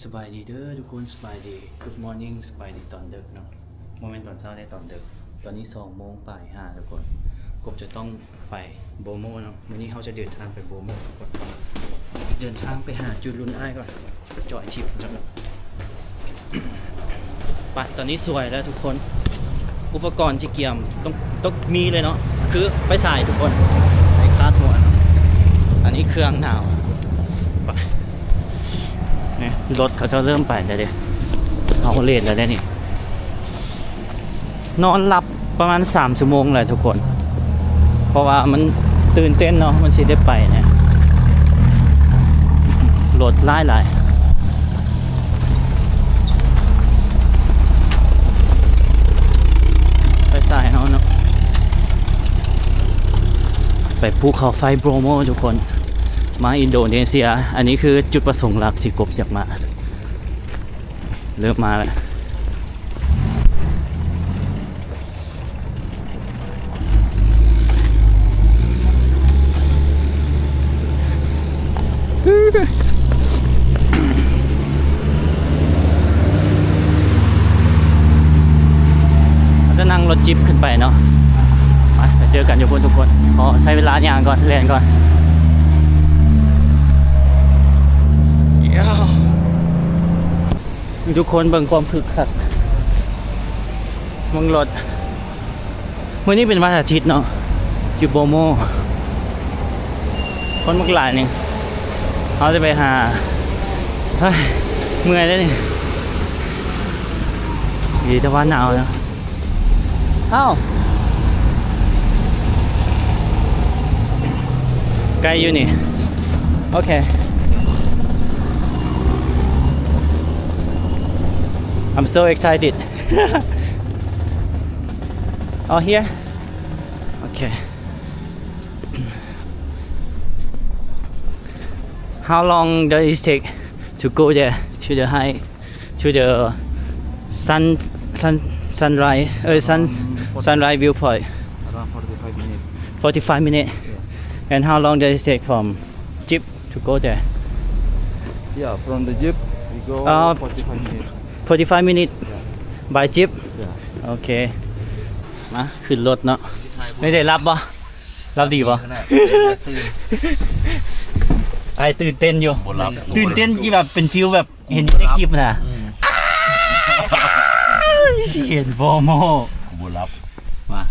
ສະບາຍດີເດີທຸກຄົນ ສະບາຍດີ Good morning ສະບາຍດີຕອນເດິກເນາະ ບໍ່ແມ່ນຕອນເຊົ້າເດ້ ຕອນເດິກ ຕອນນີ້ສອງໂມງປາຍຫ້າທຸກຄົນ ກົບຈະຕ້ອງໄປໂບໂມເນາະ ມື້ນີ້ເຮົາຈະເດີນທາງໄປໂບໂມທຸກຄົນ ເດີນທາງໄປຫາຈຸລຸນອ້າຍກ່ອນ ຈອຍທຣິບເຈົ້າ ໄປ ຕອນນີ້ສວຍແລ້ວທຸກຄົນ ອຸປະກອນທີ່ກຽມຕ້ອງ ຕ້ອງມີເລີຍເນາະ ຄືໄຟສາຍທຸກຄົນ ໃນຄາດຫົວ ອັນນີ້ເຄື່ອງໜາວ ໄປ ນີ້ລົດເຂົາເຈົ້າເລີ່ມໄປແລ້ວເດ້ ເຮົາເລດແລ້ວເດ້ນີ້ ນອນຫຼັບປະມານສາມຊົ່ວໂມງແຫຼະທຸກຄົນ ເພາະວ່າມັນຕື່ນເຕັ້ນເນາະ ມັນຊິໄດ້ໄປນະ ລົດຫຼາຍໆ ໄປສາຍເຮົາເນາະ ໄປພູເຂົາໄຟໂບໂມທຸກຄົນ ມາອິນໂດເນເຊຍ ອັນນີ້ຄືຈຸດປະສົງຫຼັກທີ່ກົບຢາກມາ ເລີ່ມມາແລ້ວ ເຮົາຈະນັ່ງລົດຈິບຂຶ້ນໄປເນາະ ໄປ ໄປເຈີກັນຢູ່ພຸ້ນທຸກຄົນ ຂໍໃຊ້ເວລາຍ່າງກ່ອນ ແລ່ນກ່ອນ ທຸກຄົນເບິ່ງຄວາມຄຶກຄັກ ເບິ່ງລົດ ມື້ນີ້ເປັນວັນອາທິດເນາະ ຢູ່ໂບໂມ ຄົນບັກຫຼາຍໜຶ່ງ ເຮົາຈະໄປຫາ ເຮີ້ຍ ເມື່ອຍເດ້ນີ້ ດີແຕ່ວ່າໜາວເນາະ ອ້າວ ໃກ້ຢູ່ນີ້ ໂອເຄ I'm so excited. Oh, here? Okay. How long does it take to go there, to the high, to the sun, sun, sunrise, uh, sun, um, forty, sunrise viewpoint? Around forty-five minutes. Forty-five minutes? Yeah. And how long does it take from jeep to go there? Yeah, from the jeep, we go, uh, forty-five minutes. Forty-five minutes? Yeah. By jeep? Yeah. ໂອເຄ ມາຂຶ້ນລົດເນາະ ໄດ້ ໄດ້ຫຼັບບໍ່? ຫຼັບດີບໍ່? ອ້າຍຕື່ນເຕັ້ນຢູ່ ບໍ່ຫຼັບ ຕື່ນເຕັ້ນທີ່ແບບເປັນຟີວແບບເຫັນຢູ່ໃນຄລິບນະ ອືມ ຊິເຫັນໂບໂມ ບໍ່ຫຼັບ ວ່າ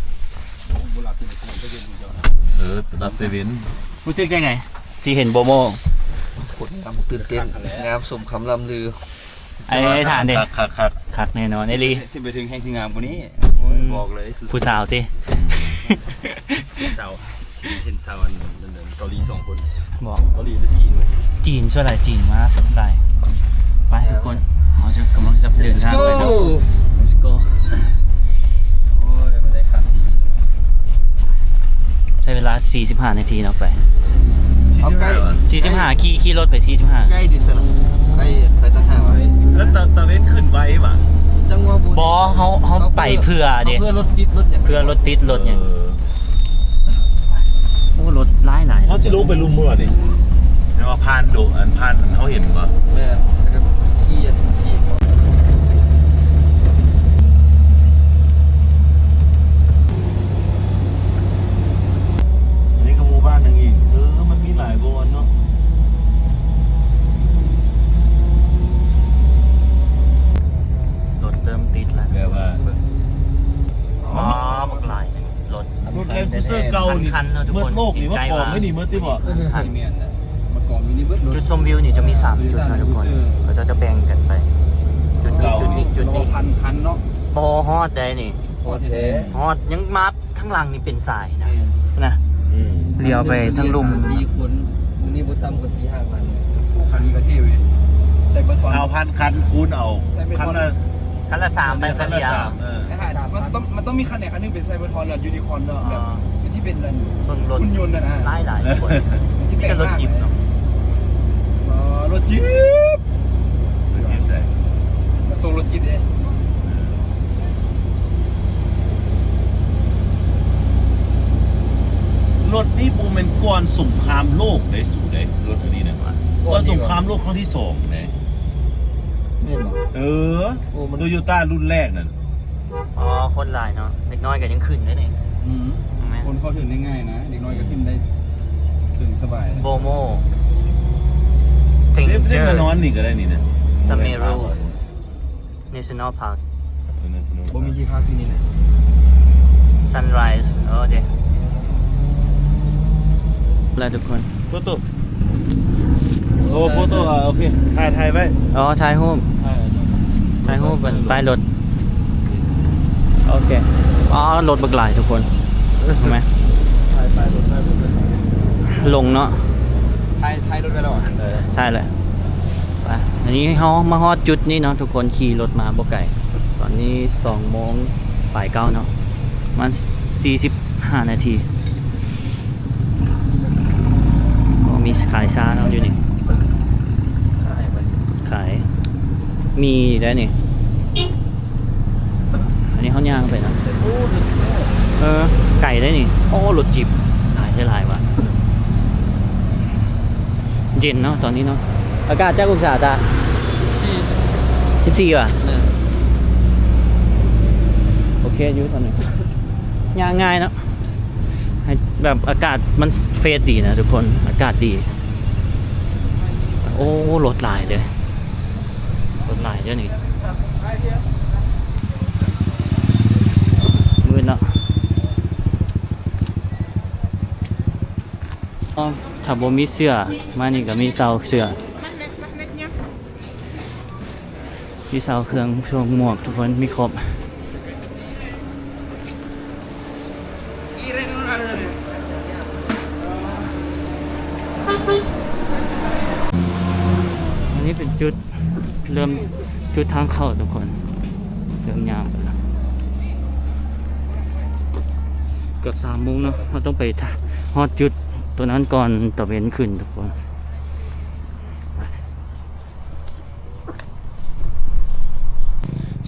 ບໍ່ຫຼັບ ເອີ ຫຼັບແຕ່ເວັນ ຮູ້ສຶກຈັ່ງໃດທີ່ເຫັນໂບໂມ? ໂຄດງາມ ຕື່ນເຕັ້ນ ງາມສົມຄຳລ່ຳລື. ໄອ້ທ່ານເດ້ ຄັກໆໆ ຄັກແນ່ນອນອີ່ຫຼີ ຂຶ້ນໄປເທິງແຮ່ງຊິງາມກວ່ານີ້ ອືມ ບອກເລີຍ ຜູ້ສາວຕິ ເຫັນສາວ ເຫັນສາວອັນນັ້ນເກົາຫຼີສອງຄົນ ບໍ່ ເກົາຫຼີຫຼືຈີນ ຈີນ ສ່ວນຫຼາຍຈີນມາຫຼາຍ ໄປທຸກຄົນ ເຮົາຈະກຳລັງຈະເດີນທາງໄປເນາະ Let's go ໂອ້ຍ ມາໄດ້ຄັນສີ ໃຊ້ເວລາສີ່ສິບຫ້ານາທີເນາະ ໄປ ເອົາໃກ້ ສີ່ສິບຫ້າ ຂີ່ ຂີ່ລົດໄປສີ່ສິບຫ້າ ໃກ້ດິຊັ້ນ ໃກ້ໄປຕ່າງຫາກວ່າ ແລ້ວຕາ ຕາເວັນຂຶ້ນໄວຫວາ? ຈັງຫວະ ບໍ່ ເຮົາ ເຮົາໄປເພື່ອເດ້ ເພື່ອລົດຕິດລົດຫຍັງ ເພື່ອລົດຕິດລົດຫຍັງ ເອີ ໂອ້ ລົດຫຼາຍໆ ເຮົາຊິລົງໄປລຸ່ມບໍ່ນີ້? ແມ່ນວ່າຜ່ານໂດ ອັນຜ່ານ ອັນເຮົາເຫັນບໍ່? ແມ່ນ ແລ້ວກໍຂີ່ ຂີ່ ອັນນີ້ກໍໝູ່ບ້ານໜຶ່ງອີກ ເອີ ມັນມີຫຼາຍບ່ອນເນາະ ລົດເລີ່ມຕິດແລ້ວ ແບບວ່າ ອໍ ບັກຫຼາຍ ລົດ ລົດແລນຄູເຊີເກົ່ານີ້ ພັນຄັນເນາະທຸກຄົນ ໝົດໂລກນີ້ມາກອງໄວ້ນີ້ໝົດຕິບໍ່? ພັນຄັນ ແມ່ນແຫຼະ ມາກອງຢູ່ນີ້ເບິດ ຈຸດຊົມວິວນີ້ຈະມີສາມຈຸດເນາະທຸກຄົນ ເຂົາເຈົ້າຈະແບ່ງກັນໄປ ຈຸດນີ້ ຈຸດນີ້ ຈຸດນີ້ ພັນຄັນເນາະ ບໍ່ຮອດໃດນີ້ ຮອດແທ້ ຮອດ ຍັງມາທາງຫຼັງນີ້ເປັນສາຍນະ ແມ່ນ ນະ ອືມ ຫຼຽວໄປທາງລຸ່ມ ສີ່ຄົນ ມື້ນີ້ບໍ່ຕ່ຳກວ່າສີ່ຫ້າພັນ ໂອ້ ຄັນນີ້ກໍເທ່ເວີຍ ໄຊເບີທອນ ເອົາພັນຄັນຄູນເອົາ ໄຊເບີທອນ ຄັນລະ ຄັນລະສາມ ໄປສາເລຍ ເອີ ມັນຕ້ອງ ມັນຕ້ອງມີຄັນໃດຄັນໜຶ່ງເປັນໄຊເບີທອນ ຫຼື ຢູນິຄອນເນາະ ອ່າ ແບບທີ່ເປັນ ເບິ່ງລົດ ຫຸ່ນຍົນນະນະ ຫຼາຍໆຄົນ ມີແຕ່ລົດຈິບເນາະ ອໍ ລົດຈິບ ລົດຈິບໃສ ມາສົ່ງລົດຈິບເດ້ ລົດນີ້ບໍ່ແມ່ນກ່ອນສົງຄາມໂລກເດ້ສູເດ້ ລົດອັນນີ້ນະ ກ່ອນສົງຄາມໂລກຄັ້ງທີສອງເດ້ ເຫັນບໍ່? ເອີ ໂອ້ ມັນ ໂຕໂຍຕ້າລຸ້ນແລກນັ້ນ. ອໍ ຄົນຫຼາຍເນາະ ເດັກນ້ອຍກໍຍັງຂຶ້ນໄດ້ນີ້. ອືມ ເຫັນໄໝ? ຄົນເຂົ້າເຖິງໄດ້ງ່າຍນະ ເດັກນ້ອຍກໍຂຶ້ນໄດ້ ຂຶ້ນສະບາຍ. ໂບໂມ ເທັງເຈີ ໄດ້ມານອນນີ້ກໍໄດ້ນີ້ນະ ຊາເມຣູ National Park ບໍ່ມີທີ່ພັກຢູ່ນີ້ນະ. Sunrise ເອີ ເດ ແລ້ວທຸກຄົນ ໂຟໂຕ້ ໂອ້ ໂຟໂຕ້ ອ່າ ໂອເຄ ຖ່າຍ ຖ່າຍໄວ້. ອໍ ຖ່າຍຮູບ ຖ່າຍ ຖ່າຍຮູບ ເປັນປ້າຍລົດ. ໂອເຄ ອໍ ລົດບັກຫຼາຍທຸກຄົນ ເຫັນໄໝ? ຖ່າຍ ຖ່າຍລົດ ຖ່າຍລົດ ລົງເນາະ ຖ່າຍ ຖ່າຍລົດໄວ້ແລ້ວ ເອີ ຖ່າຍແລ້ວ. ໄປ ອັນນີ້ເຮົາມາຮອດຈຸດນີ້ເນາະທຸກຄົນ ຂີ່ລົດມາບໍ່ໄກ ຕອນນີ້ສອງໂມງປາຍເກົ້າເນາະ ປະມານສີ່ສິບຫ້ານາທີ. ໂອ້ ມີຂາຍຊາເນາະຢູ່ນີ້ ຂາຍ ມີໄດ້ນີ້. ອັນນີ້ເຮົາຍ່າງໄປນະ ເອີ ໄກໄດ້ນີ້. ໂອ້ ລົດຈິບ ຫຼາຍແທ້ຫຼາຍວ່າ ເຢັນເນາະຕອນນີ້ເນາະ. ອາກາດຈັກອົງສາຕາ? ສິບສີ່ ສິບສີ່ວ່າ ໂອເຄຢູ່ຕອນນີ້ ຍ່າງງ່າຍເນາະ ໃຫ້ແບບອາກາດມັນເຟຣຊດີນະທຸກຄົນ ອາກາດດີ. ໂອ້ ລົດຫຼາຍເດ້ ຄົນຫຼາຍເດ້ນີ້ ມືດເນາະ. ຖ້າບໍ່ມີເສື້ອ ມານີ້ກໍມີເຊົ່າເສື້ອ ມີເຊົ່າເຄື່ອງ ຊ່ວງໝວກ ທຸກຄົນ ມີຄົບ. ອັນນີ້ເປັນຈຸດ ເລີ່ມຈຸດທາງເຂົ້າທຸກຄົນ ເລີ່ມຍ່າງໄປແລ້ວ ເກືອບສາມໂມງເນາະ ເຮົາຕ້ອງໄປ ຮອດຈຸດຕົວນັ້ນກ່ອນຕາເວັນຂຶ້ນທຸກຄົນ.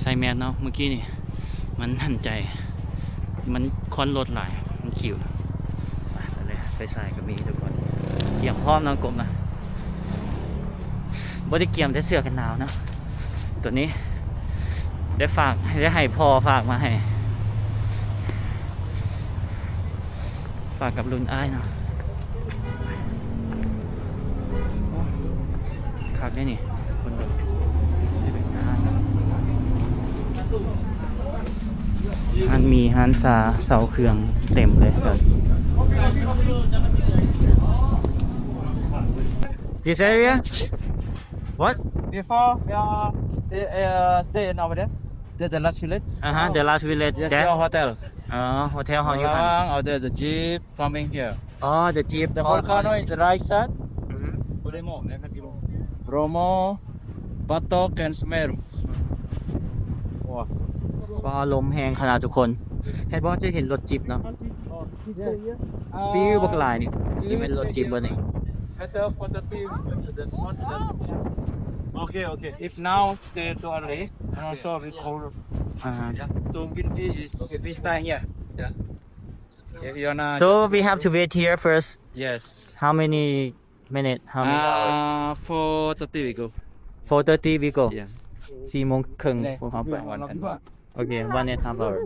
ໃສ່ແມສເນາະ ເມື່ອກີ້ນີ້ມັນຫັນໃຈ ມັນຄວັນລົດຫຼາຍ ມັນຂິວ. ໄປ ໄປເລີຍ ໄຟສາຍກໍມີທຸກຄົນ ກຽມພ້ອມເນາະ ກົບນະ. ບໍ່ໄດ້ກຽມແຕ່ເສື້ອກັນໜາວເນາະ ຕົວນີ້ໄດ້ຝາກ ໄດ້ໃຫ້ພໍ່ຝາກມາໃຫ້ ຝາກກັບລຸນອ້າຍເນາະ. ຄັກເດ້ນີ້ ຄົນເບິ່ງ ຮ້ານມີ ຮ້ານຊາ ເຊົ່າເຄື່ອງເຕັມເລີຍ. This area? What? Before, we are, uh, stay in over there. There's the last village. Uh-huh, the last village. Yes, there. Your hotel. ອໍ ໂຮເທວເຮົາຢູ່ຫັ້ນ. Out there, the jeep coming here. ອໍ the jeep. The volcano is the right side. ອືຮຶ Bromo. Bromo, Batok and Semeru. ໂອ້ ຟ້າລົມແຮງຂະໜາດທຸກຄົນ ເຫັນບໍ່? ຈະເຫັນລົດຈິບເນາະ ປິວບັກຫຼາຍນີ້ ນີ້ແມ່ນລົດຈິບບໍ່ນີ້? Okay, okay. If now stay too early, and also we cold. ອ່າ Yeah, too windy is. Okay, fish time here. Yeah. If you wanna. So just we have to wait here first. Yes. How many minute? How many hours? Uh, four thirty we go. Four thirty we go. Yes. ສີ່ໂມງເຄິ່ງ ພວກເຮົາໄປ. One and a half. Okay, one and a half hour.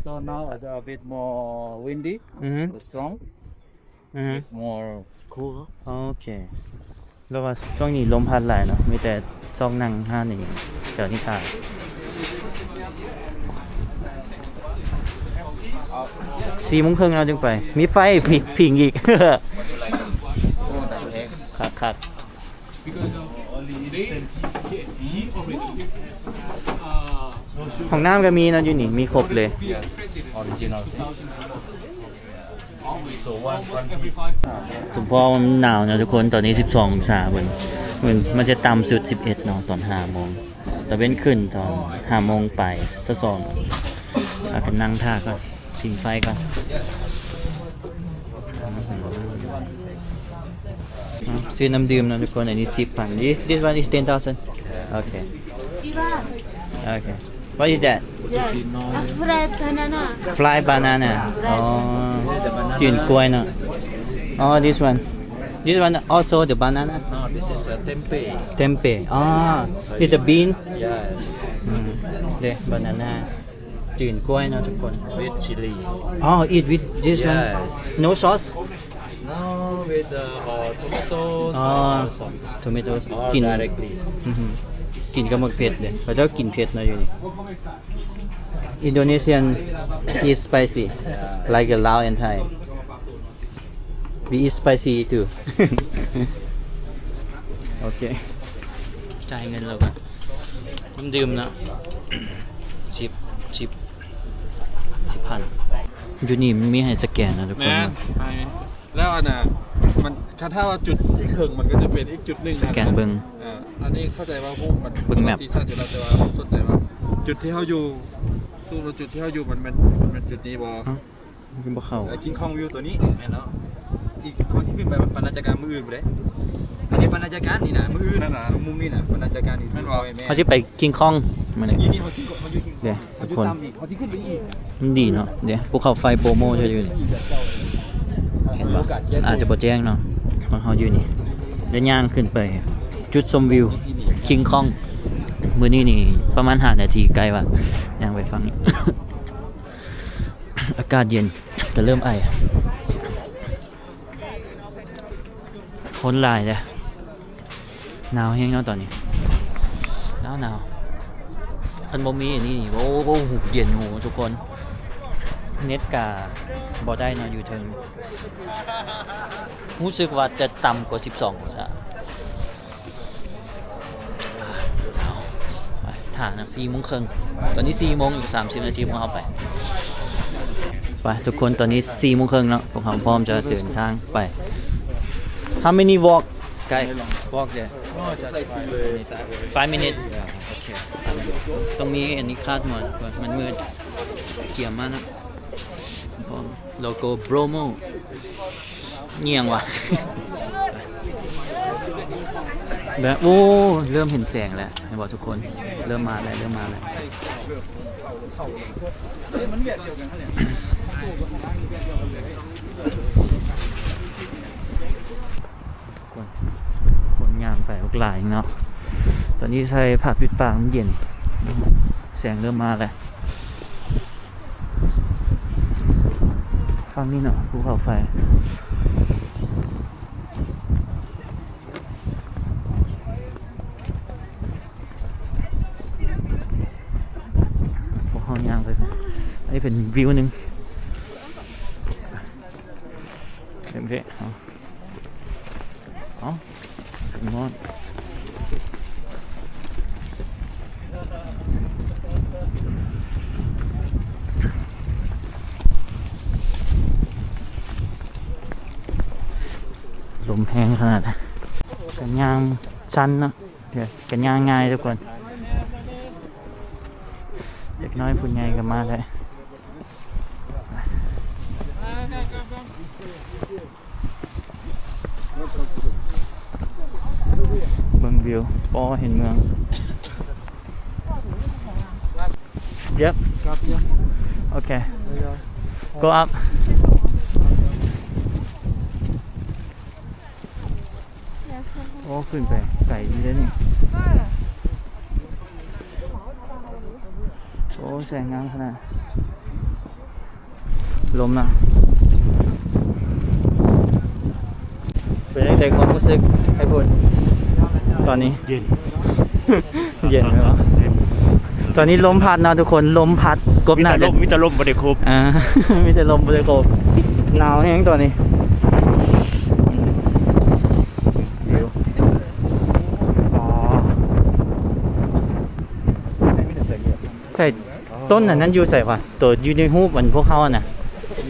So now a bit more windy, ອືຮຶ strong. ອືຮຶ More cool. ໂອເຄ ແລ້ວວ່າຊ່ວງນີ້ລົມພັດຫຼາຍເນາະ ມີແຕ່ຊອກນັ່ງຮ້ານນີ້ ແຖວນີ້ຂາຍ. ສີ່ໂມງເຄິ່ງເຮົາຈຶ່ງໄປ ມີໄຟພິງອີກ ຄັກໆ. ຫ້ອງນ້ຳກໍມີເນາະ ຢູ່ນີ້ມີຄົບເລີຍ. ສົມພໍມັນໜາວເນາະທຸກຄົນ ຕອນນີ້ສິບສອງອົງສາເບິ່ງ ມັນ ມັນຈະຕ່ຳສຸດສິບເອັດເນາະ ຕອນຫ້າໂມງ ຕາເວັນຂຶ້ນຕອນຫ້າໂມງປາຍຊາວສອງ. ພາກັນນັ່ງຖ້າກ່ອນ ຜິງໄຟກ່ອນ. ຊື້ນ້ຳດື່ມເນາະທຸກຄົນ ອັນນີ້ສິບພັນ. This, this one is ten thousand. Okay. Okay. What is that? Yeah. Fried banana. Fried banana. ອໍ ຈືນກ້ວຍເນາະ. ອໍ this one. This one also the banana? No, this is a tempeh. Tempeh. Ah, it's a bean. Yes. ອືມ ເດ້ banana ຈືນກ້ວຍເນາະທຸກຄົນ. With chili. Oh, eat with this one. Yes. No sauce? No, with the uh, tomatoes. Ah, or some tomatoes. Or ກິນ directly. ອືມ ກິນກັບໝາກເຜັດເດ້. ເຂົາເຈົ້າກິນເຜັດເນາະຢູ່ນີ້. Indonesian eat spicy like a Lao and Thai. We eat spicy too. ໂອເຄ ຈ່າຍເງິນແລ້ວກໍ ນ້ຳດື່ມເນາະ ສິບ ສິບ ສິບພັນ. ຢູ່ນີ້ມັນມີໃຫ້ສະແກນນະທຸກຄົນ. ແມ່ນ ແລ້ວອັນນ່າ ມັນ ຄັນຖ້າວ່າຈຸດອີກເຄິ່ງ ມັນກໍຈະເປັນອີກຈຸດໜຶ່ງ ສະແກນເບິ່ງ. ເອີ ອັນນີ້ເຂົ້າໃຈວ່າຮູບມັນ ເບິ່ງແມັບ ຄົນລະຊີຊັ້ນຢູ່ແລ້ວ ແຕ່ວ່າເຮົາສົນໃຈວ່າຈຸດທີ່ເຮົາຢູ່ ສົມມຸດວ່າຈຸດທີ່ເຮົາຢູ່ມັນແມ່ນ ມັນແມ່ນຈຸດນີ້ບໍ່? ເອົ້າ ຄືບໍ່ເຂົ້າ? ເອີ ຄິງຄອງວິວຕົວນີ້ ແມ່ນແລ້ວ. ອີກ ເຮົາຊິຂຶ້ນໄປປັນນາຈາການມື້ອື່ນພຸ້ນເດ້. ອັນນີ້ປັນນາຈາການນີ້ນະ ມື້ອື່ນນັ້ນນະ ມຸມນີ້ນະ ປັນນາຈາການນີ້. ແມ່ນບໍ່? ແມ່ນ ເຮົາຊິໄປຄິງຄອງມື້ນີ້. ນີ້ ນີ້ເຮົາກິນ ເຮົາຢູ່ຄິງຄອງ ເດ້ທຸກຄົນ. ມັນດີເນາະ ເດ້ ພູເຂົາໄຟໂບໂມຢູ່ນີ້ ເຫັນບໍ່? ອາດຈະບໍ່ແຈ້ງເນາະ ຂອງເຮົາຢູ່ນີ້ ແລ້ວຍ່າງຂຶ້ນໄປຈຸດຊົມວິວຄິງຄອງ. ມື້ນີ້ນີ້ປະມານຫ້ານາທີ ໃກ້ວ່າຍ່າງໄປຝັ່ງນີ້. ອາກາດເຢັນ ແຕ່ເລີ່ມໄອ. ຄົນຫຼາຍເດ້ ໜາວແຮງເນາະຕອນນີ້ ໜາວໆ. ຄັນບໍ່ມີອັນນີ້ນີ້ ໂອ້ ເຢັນຢູ່ທຸກຄົນ. ເນັດກະບໍ່ໄດ້ເນາະ ຢູ່ເທິງ ຮູ້ສຶກວ່າຈະຕ່ຳກວ່າສິບສອງອົງສາ. ໄປ ຖ້ານະ ສີ່ໂມງເຄິ່ງ ຕອນນີ້ສີ່ໂມງ ອີກສາມສິບນາທີພວກເຮົາໄປ. ໄປທຸກຄົນ ຕອນນີ້ສີ່ໂມງເຄິ່ງເນາະ ພວກເຮົາພ້ອມຈະເດີນທາງໄປ. How many walk, guys? Walk there. Five minute. ໂອເຄ ຕ້ອງມີອັນນີ້ຄາດຫົວ ມັນມືດ ກຽມມາເນາະ. ໂລໂກ້ໂບໂມ ອີ່ຫຍັງວະ? ແບບ ໂອ້ ເລີ່ມເຫັນແສງແລ້ວ ເຫັນບໍ່ທຸກຄົນ? ເລີ່ມມາແລ້ວ ເລີ່ມມາແລ້ວ. ຄົນ ຄົນຍ່າງໄປບັກຫຼາຍເນາະ. ຕອນນີ້ໃສ່ຜ້າປິດປາກ ມັນເຢັນ ແສງເລີ່ມມາແລ້ວ. ຝັ່ງນີ້ເນາະ ພູເຂົາໄຟ. ພວກເຮົາຍ່າງໄປ ອັນນີ້ເປັນວິວໜຶ່ງ. ເປັນເດ້ ເອົາ ເອົາ ເປັນມອດ ລົມແຮງຂະໜາດ ກະຍ່າງຊັນເນາະ ກະຍ່າງງ່າຍທຸກຄົນ. ເດັກນ້ອຍຜູ້ໃຫຍ່ກະມາໄດ້. ເບິ່ງວິວ ປໍ ເຫັນເມືອງ. Yep. Okay. Go up. ໂອ້ ຂຶ້ນໄປໄກຢູ່ເດ້ນີ້. ໂອ້ ແສງງາມຂະໜາດ. ລົມນະ. ເປັນຈັ່ງໃດຄວາມຮູ້ສຶກໄອ້ພຸ້ນຕອນນີ້? ເຢັນ ເຢັນແມ່ນບໍ່? ເຢັນ. ຕອນນີ້ລົມພັດເນາະທຸກຄົນ ລົມພັດກົບໜ້າ. ມີແຕ່ລົມ ມີແຕ່ລົມ ບໍ່ໄດ້ຄົບ. ອ່າ ມີແຕ່ລົມ ບໍ່ໄດ້ຄົບ. ໜາວແຮງຕອນນີ້. ວິວ ອໍ ໃສ່ ຕົ້ນອັນນັ້ນຢູ່ໃສວະ? ໂຕຢູ່ໃນຮູບອັນພວກເຮົາຫັ້ນນະ.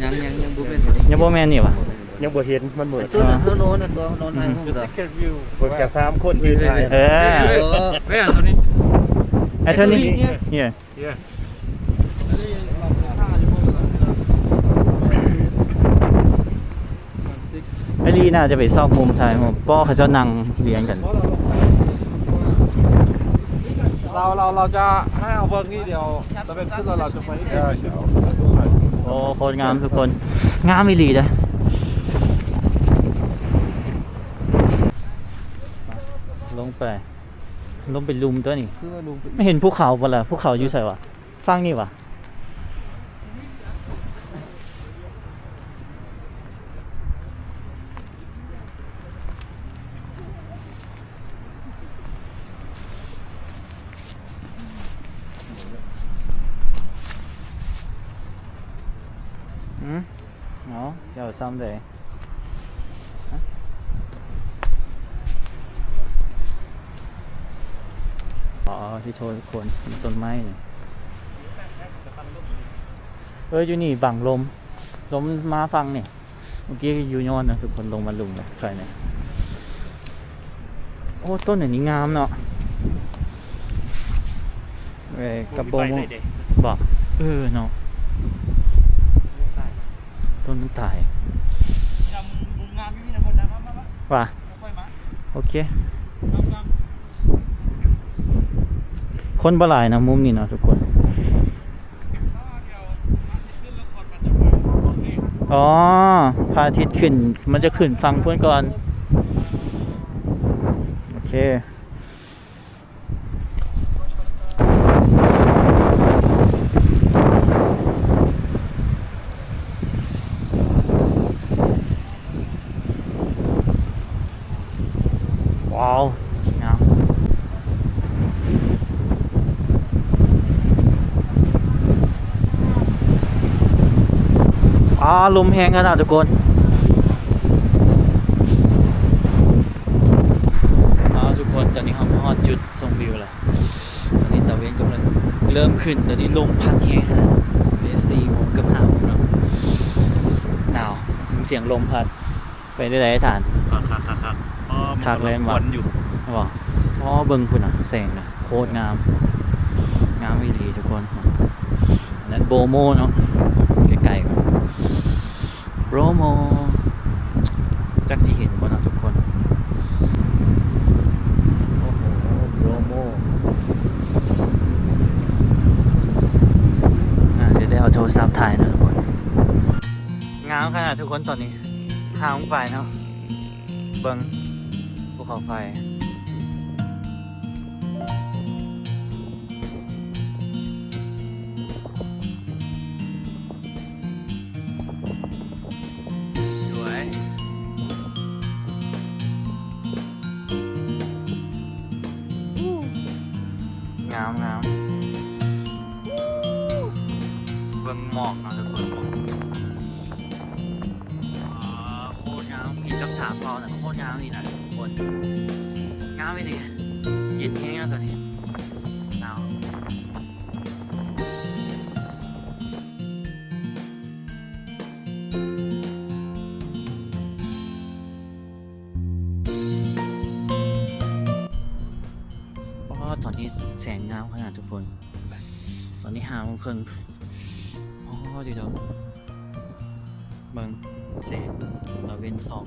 ຍັງ ຍັງ ຍັງບໍ່ແມ່ນ ຍັງບໍ່ແມ່ນນີ້ຫວາ? ຍັງບໍ່ເຫັນ ມັນມືດ. ຕົ້ນອັນເຮົານອນນັ້ນບໍ່? ເຮົານອນຖ່າຍຮູບ. ເບິ່ງຈາກສາມຄົນຢືນຖ່າຍ. ເອີ ແມ່ນຕົວນີ້. Actually, yeah. Yeah. ໄອ້ລີ່ໜ້າຈະໄປຊອກມຸມຖ່າຍຮູບ ເພາະເຂົາເຈົ້ານັ່ງລຽງກັນ. ເຮົາ ເຮົາ ເຮົາຈະໃຫ້ເຮົາເບິ່ງນີ້ດຽວ ຈະເປັນຂຶ້ນແລ້ວ ເຮົາຈະໄປ. ໂອ້ ໂຄດງາມທຸກຄົນ ງາມອີ່ຫຼີເດ້. ໄປ ລົງໄປລຸ່ມຕົວນີ້ ຄືວ່າລົງໄປອີກ ເຫັນພູເຂົາບໍ່ລະ? ພູເຂົາຢູ່ໃສວະ? ຝັ່ງນີ້ຫວາ? ຫືມ ເອົາ ເຈົ້າຊ່ຳໃດ? ອໍ ທີ່ໂທດທຸກຄົນ ຕົ້ນໄມ້ນີ້ ເອີ ຢູ່ນີ້ບັງລົມ ລົມມາຝັ່ງນີ້ ເມື່ອກີ້ຢູ່ຍ້ອນນະ ທຸກຄົນ ລົງມາລຸ່ມແລ້ວ ໃສ່ນີ້ ໂອ້ ຕົ້ນອັນນີ້ງາມເນາະ ເອີ ກະໂປງ ບໍ່ ເອີ ເນາະ ຕົ້ນມັນຕາຍ ວ່າ ໂອເຄ ຄົນບໍ່ຫຼາຍນະ ມຸມນີ້ເນາະ ທຸກຄົນ. ອໍ ພະອາທິດຂຶ້ນ ມັນຈະຂຶ້ນຝັ່ງພຸ້ນກ່ອນ ໂອເຄ. ວ້າວ ງາມ ອາ ລົມແຮງຂະໜາດທຸກຄົນ ອາ ທຸກຄົນ ຕອນນີ້ເຮົາມາຮອດຈຸດຊົມວິວແລ້ວ ຕອນນີ້ຕາເວັນກຳລັງເລີ່ມຂຶ້ນ ຕອນນີ້ລົມພັດແຮງ ເວລາສີ່ໂມງເກືອບຫ້າໂມງເນາະ ໜາວ ຍິນສຽງລົມພັດ ເປັນຈັ່ງໃດທ່ານ? ຄັກໆໆໆ ອໍ ຄັກເລີຍ ມັນກຳລັງຄວັນຢູ່ ບໍ່? ອໍ ເບິ່ງພຸ້ນນະ ແສງນະ ໂຄດງາມ ງາມອີ່ຫຼີທຸກຄົນ ອັນນັ້ນໂບໂມເນາະ ໃກ້ໆ ໂບໂມ ຈັກຊິເຫັນບໍ່ເນາະທຸກຄົນ ໂອ້ໂຫ ໂບໂມ ອ່າ ດຽວໄດ້ເອົາໂທລະສັບຖ່າຍເນາະທຸກຄົນ ງາມຂະໜາດທຸກຄົນ ຕອນນີ້ທາງໄປເນາະ ເບິ່ງພູເຂົາໄຟ ສວຍ ງາມໆ ເບິ່ງໝອກເນາະທຸກຄົນ ໂຄດງາມ ເຫັນກັບຕາເປົ່ານະ ໂຄດງາມນີ້ນະທຸກຄົນ ງາມອີ່ຫຼີ ເຢັນແຮງນະຕອນນີ້ ໜາວ ອໍ ຕອນນີ້ແສງງາມຂະໜາດທຸກຄົນ ຕອນນີ້ຫ້າໂມງເຄິ່ງ ອໍ ເບິ່ງແສງຕາເວັນສ່ອງ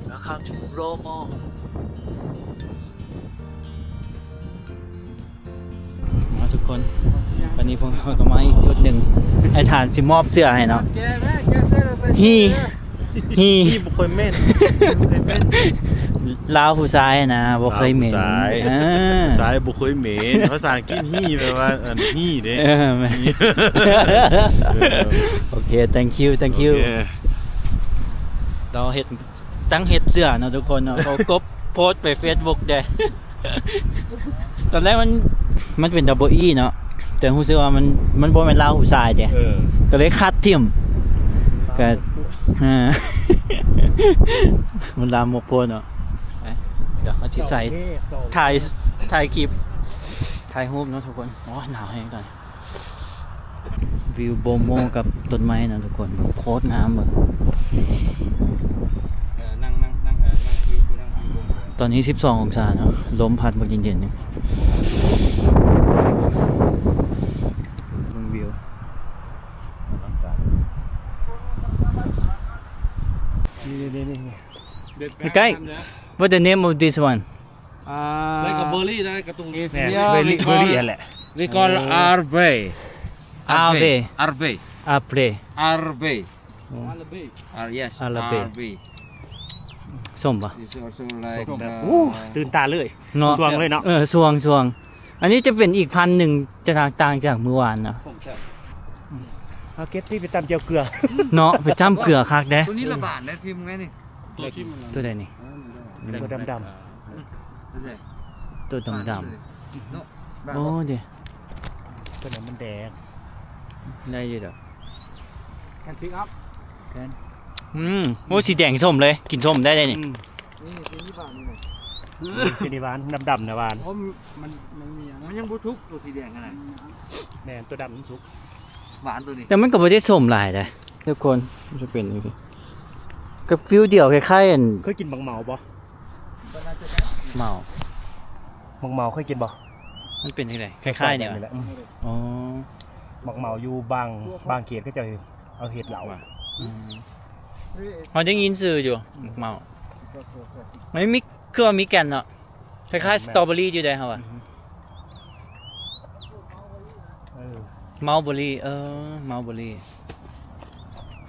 Welcome to Bromo ມາທຸກຄົນ ວັນນີ້ພວກເຮົາກໍມາອີກຈຸດໜຶ່ງ ໄອ້ທ່ານຊິມອບເສື້ອໃຫ້ເນາະ He He ບໍ່ຄ່ອຍເໝັນ ລາວຜູ້ຊາຍນະ ບໍ່ເຄີຍເໝັນ ລາວຜູ້ຊາຍ ເອີ ຜູ້ຊາຍບໍ່ເຄີຍເໝັນ ພາສາອັງກິດ He ແປວ່າ ອັນ He ເດ້ ເອີ ແມ່ນ He ເອີ ໂອເຄ thank you thank you ໂອເຄ ລາວເຮັດ ຕັ້ງເຮັດເສື້ອເນາະທຸກຄົນເນາະ ເຂົາກົບໂພສໄປເຟສບຸກແດ່ ຕອນແລກມັນ ມັນເປັນ double E ເນາະ ແຕ່ຮູ້ສຶກວ່າມັນ ມັນບໍ່ແມ່ນລາວຜູ້ຊາຍເດ້ ເອີ ກໍເລີຍຄັດຖິ້ມ ກໍ ເອີ ມັນລາມົກໂພດເນາະ ໄປ ດຽວເຮົາຊິໃສ່ ຖ່າຍ ຖ່າຍຄລິບ ຖ່າຍຮູບເນາະທຸກຄົນ ໂອ້ຍ ໜາວແຮງຕອນນີ້ ວິວໂບໂມກັບຕົ້ນໄມ້ນະທຸກຄົນ ໂຄດງາມເບິ່ງ ເອີ ນັ່ງ ນັ່ງ ນັ່ງ ເອີ ນັ່ງ ຕອນນີ້ສິບສອງອົງສາເນາະ ລົມພັດບັກເຢັນໆ ນີ້ ເບິ່ງວິວ ນີ້ໆໆ Guy, what the name of this one? ອ່າ Like a berry ໄດ້ກາຕູນ If ແມ່ນ you are ເບີຣີ ເບີຣີຫັ້ນແຫຼະ we call ເອີ R B Arbe. Arbe. Arbe. Arbe. Arbe. Ar-, yes, Arbe. Arbe. ສົ້ມບໍ່? It's also like, uh, ໂອ້ ຕື່ນຕາເລີຍ ເນາະ ຊ່ວງເລີຍເນາະ ເອີ ຊ່ວງ ຊ່ວງ ອັນນີ້ຈະເປັນອີກພັນໜຶ່ງ ຈະຕ່າງຈາກມື້ວານນະ ເຮົາເກັບທີ່ໄປຕຳແຈ່ວເກືອ ເນາະ ໄປຈ້ຳເກືອຄັກເດ້ ໂຕນີ້ລະບາດນະ ທີ່ມັນໄງນີ້ ໂຕໃດນີ້ ໂຕດຳໆ ໂຕດຳໆ ໂອ້ເດ ໂຕນັ້ນມັນແດງ ໄດ້ຢູ່ດອກ Can pick up. ອືມ ໂອ້ ສີແດງສົ້ມເລີຍ ກິນສົ້ມໄດ້ເດ້ນີ້ ອືມ ນີ້ ສີນີ້ຫວານນີ້ນະ ອືມ ສີນີ້ຫວານ ດຳໆນະຫວານ ໂອ້ ມັນ ມັນມີອັນນັ້ນ ມັນຍັງບໍ່ສຸກ ໂຕສີແດງຫັ້ນນະ ແມ່ນ ໂຕດຳມັນສຸກ ຫວານໂຕນີ້ ແຕ່ມັນກໍບໍ່ໄດ້ສົ້ມຫຼາຍເດ້ ທຸກຄົນ ມັນຈະເປັນຈັ່ງຊີ້ ກໍຟີລດຽວຄ້າຍໆ ອັນ ເຄີຍກິນບັກເໝົາບໍ່? ເໝົາ ບັກເໝົາເຄີຍກິນບໍ່? ມັນເປັນຈັ່ງໃດ? ຄ້າຍໆນີ້ຫວາ? ອືມ ອໍ ບັກເໝົາຢູ່ບາງ ບາງເຂດເຂົາເຈົ້າເອົາເຮັດເຫຼົ້າ ອືມ ເຮົາໄດ້ຍິນຊື່ຢູ່ ບັກເໝົາ ມັນມີ ຄືວ່າມີແກ່ນເນາະ ຄ້າຍໆ ແມ່ນໆ ສະຕໍເບີຣີຢູ່ໃດເຮົາວ່າ ອືມ ເອີ ເມົາເບີຣີ ເອີ ເມົາເບີຣີ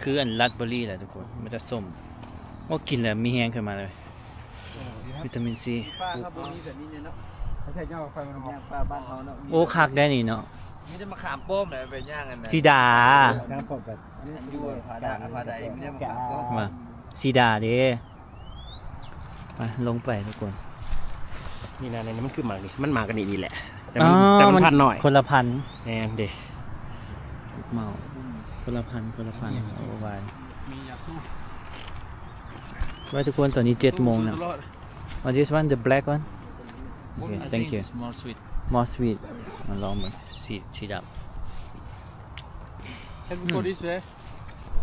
ຄືອັນລັດເບີຣີແຫຼະທຸກຄົນ ມັນຈະສົ້ມ ໂອ້ ກິນແລ້ວມີແຮງຂຶ້ນມາເລີຍ ວິຕາມິນຊີ ປ່າເຮົາບໍ່ມີແບບນີ້ເນາະ ເຂົາໃຊ້ຫຍ້າໄຟມັນຫອມ ປ່າບ້ານເຮົາເນາະ ໂອ້ ຄັກໄດ໋ນີ້ເນາະ ມີແຕ່ມະຂາມປ້ອມແຫຼະ ໄປຍ່າງອັນນັ້ນ ສີດາ ເອີ ຍ່າງປ້ອມກັນ ອັນຢູ່ຜາດາ ຜາໃດ ມີແຕ່ມະຂາມປ້ອມ ວ່າ ສີດາເດ້ ໄປ ລົງໄປທຸກຄົນ ນີ້ນະ ນີ້ມັນຄືໝາກນີ້ ມັນໝາກອັນນີ້ນີ້ແຫຼະ ແຕ່ມັນ ອໍ ແຕ່ມັນພັນນ້ອຍ ຄົນລະພັນ ແມ່ນເດ້ ເມົາ ຄົນລະພັນ ຄົນລະພັນ ໂອ້ ວາຍ ມີຢາສູບ ໄວ້ທຸກຄົນ ຕອນນີ້ເຈັດໂມງແລ້ວ What this one? The black one? Yeah, thank you. More sweet. More sweet. ມາລອງເບິ່ງ ສີ ສີດຳ Can we go this way?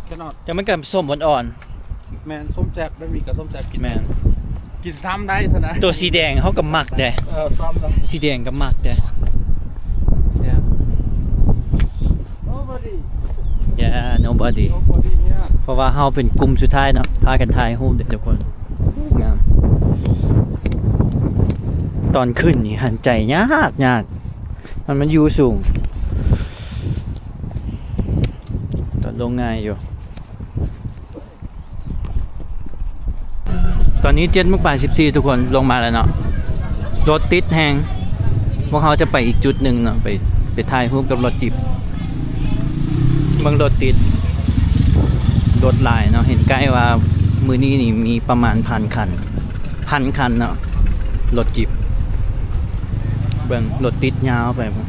Cannot. ແຕ່ມັນກໍສົ້ມອ່ອນໆ ແມ່ນ ສົ້ມແຊບ ແບບນີ້ກໍສົ້ມແຊບກິນ ແມ່ນ ກິນຊ້ຳໄດ້ຊັ້ນນະ ໂຕສີແດງເຮົາກໍມັກເດ້ ເອີ ຊ້ຳໄດ້ ສີແດງກໍມັກເດ້ Yeah. Nobody. Yeah, nobody. Nobody here. ເພາະວ່າເຮົາເປັນກຸ່ມສຸດທ້າຍເນາະ ພາກັນຖ່າຍຮູບເດ້ທຸກຄົນ ງາມ ຕອນຂຶ້ນນີ້ຫັ້ນໃຈຍາກ ຍາກ ມັນ ມັນຢູ່ສູງ ຕອນລົງງ່າຍຢູ່ ຕອນນີ້ເຈັດໂມງປາຍສິບສີ່ ທຸກຄົນ ລົງມາແລ້ວເນາະ ລົດຕິດແຮງ ພວກເຮົາຈະໄປອີກຈຸດໜຶ່ງເນາະ ໄປ ໄປຖ່າຍຮູບກັບລົດຈິບ ເບິ່ງລົດຕິດ ລົດຫຼາຍເນາະ ເຫັນໄກວ່າມື້ນີ້ນີ້ມີປະມານພັນຄັນ ພັນຄັນເນາະ ລົດຈິບ ເບິ່ງລົດຕິດຍາວໄປພຸ້ນ.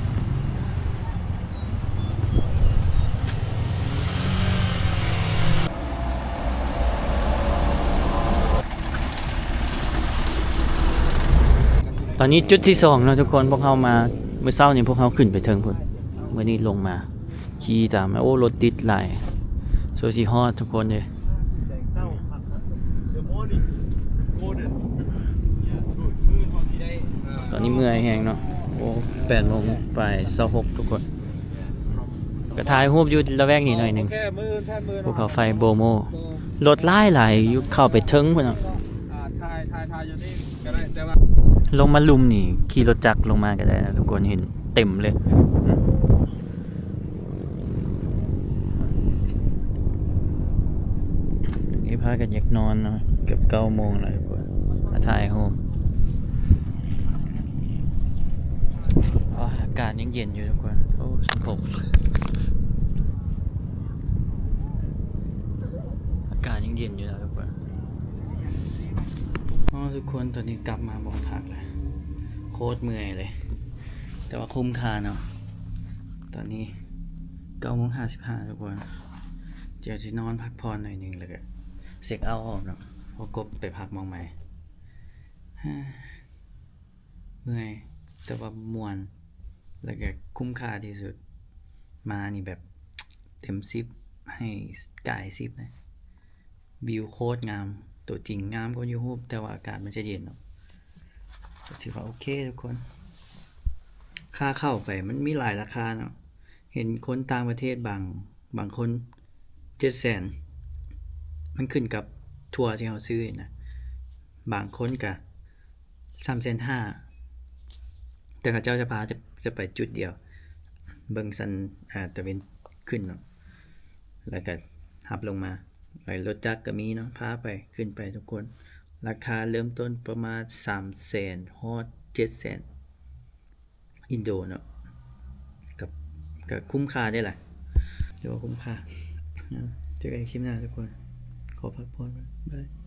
ຕອນນີ້ຈຸດທີສອງເນາະທຸກຄົນ ພວກເຮົາມາ ມື້ເຊົ້ານີ້ພວກເຮົາຂຶ້ນໄປເທິງພຸ້ນ ມື້ນີ້ລົງມາ ຂີ່ຕາມ ໂອ້ ລົດຕິດຫຼາຍ ໂຊຊິຮອດທຸກຄົນເອີຍ. ຕອນນີ້ເມື່ອຍແຮງເນາະ ໂອ້ ແປດໂມງປາຍຊາວຫົກ ທຸກຄົນ ກໍຖ່າຍຮູບຢູ່ລະແວກນີ້ໜ້ອຍໜຶ່ງ ພູເຂົາໄຟໂບໂມ ລົດຫຼາຍໆ ຢູ່ເຂົ້າໄປເທິງພຸ້ນເນາະ ອ່າ ຖ່າຍ ຖ່າຍ ຖ່າຍຢູ່ນີ້ກໍໄດ້ ແຕ່ວ່າລົງມາລຸ່ມນີ້ ຂີ່ລົດຈັກລົງມາກໍໄດ້ນະທຸກຄົນ ເຫັນເຕັມເລີຍ. ນີ້ພາກັນຢາກນອນເນາະ ເກືອບເກົ້າໂມງແລ້ວທຸກຄົນ ມາຖ່າຍຮູບ ອາ ອາກາດຍັງເຢັນຢູ່ທຸກຄົນ ໂອ້ ສິບຫົກ ອາກາດຍັງເຢັນຢູ່ນະທຸກຄົນ. ອໍ ທຸກຄົນ ຕອນນີ້ກັບມາບ່ອນພັກແລ້ວ ໂຄດເມື່ອຍເລີຍ ແຕ່ວ່າຄຸ້ມຄ່າເນາະ ຕອນນີ້ເກົ້າໂມງຫ້າສິບຫ້າ ທຸກຄົນ ດຽວຊິນອນພັກຜ່ອນໜ້ອຍໜຶ່ງ ແລ້ວກະເຊັກເອົາອອກເນາະ ເພາະກົບໄປພັກໝ່ອງໃໝ່ ເມື່ອຍ ແຕ່ວ່າມ່ວນ ແລ້ວກະຄຸ້ມຄ່າທີ່ສຸດ ມານີ້ແບບເຕັມສິບ ໃຫ້ເກົ້າ ເຕັມສິບເລີຍ. ວິວໂຄດງາມ ຕົວຈິງງາມກວ່າຢູທູບ ແຕ່ວ່າອາກາດມັນຈະເຢັນເນາະ ກໍຖືວ່າໂອເຄທຸກຄົນ. ຄ່າເຂົ້າໄປມັນມີຫຼາຍລາຄາເນາະ ເຫັນຄົນຕ່າງປະເທດບາງ ບາງຄົນເຈັດແສນ ມັນຂຶ້ນກັບທົວທີ່ເຮົາຊື້ນະ ບາງຄົນກະ ສາມແສນຫ້າ ແຕ່ເຂົາເຈົ້າຈະພາ ຈະ ຈະໄປຈຸດດຽວ ເບິ່ງສັນອາຕາເວັນຂຶ້ນເນາະ ແລ້ວກໍຮັບລົງມາ ແລ້ວລົດຈັກກໍມີເນາະ ພາໄປ ຂຶ້ນໄປທຸກຄົນ. ລາຄາເລີ່ມຕົ້ນປະມານສາມແສນຮອດເຈັດແສນ ອິນໂດເນາະ ກັບ ກໍຄຸ້ມຄ່າເດ້ລະ ຖືວ່າຄຸ້ມຄ່າ. ເຈີກັນຄລິບໜ້າທຸກຄົນ ຂໍພັກຜ່ອນກ່ອນ ບາຍ.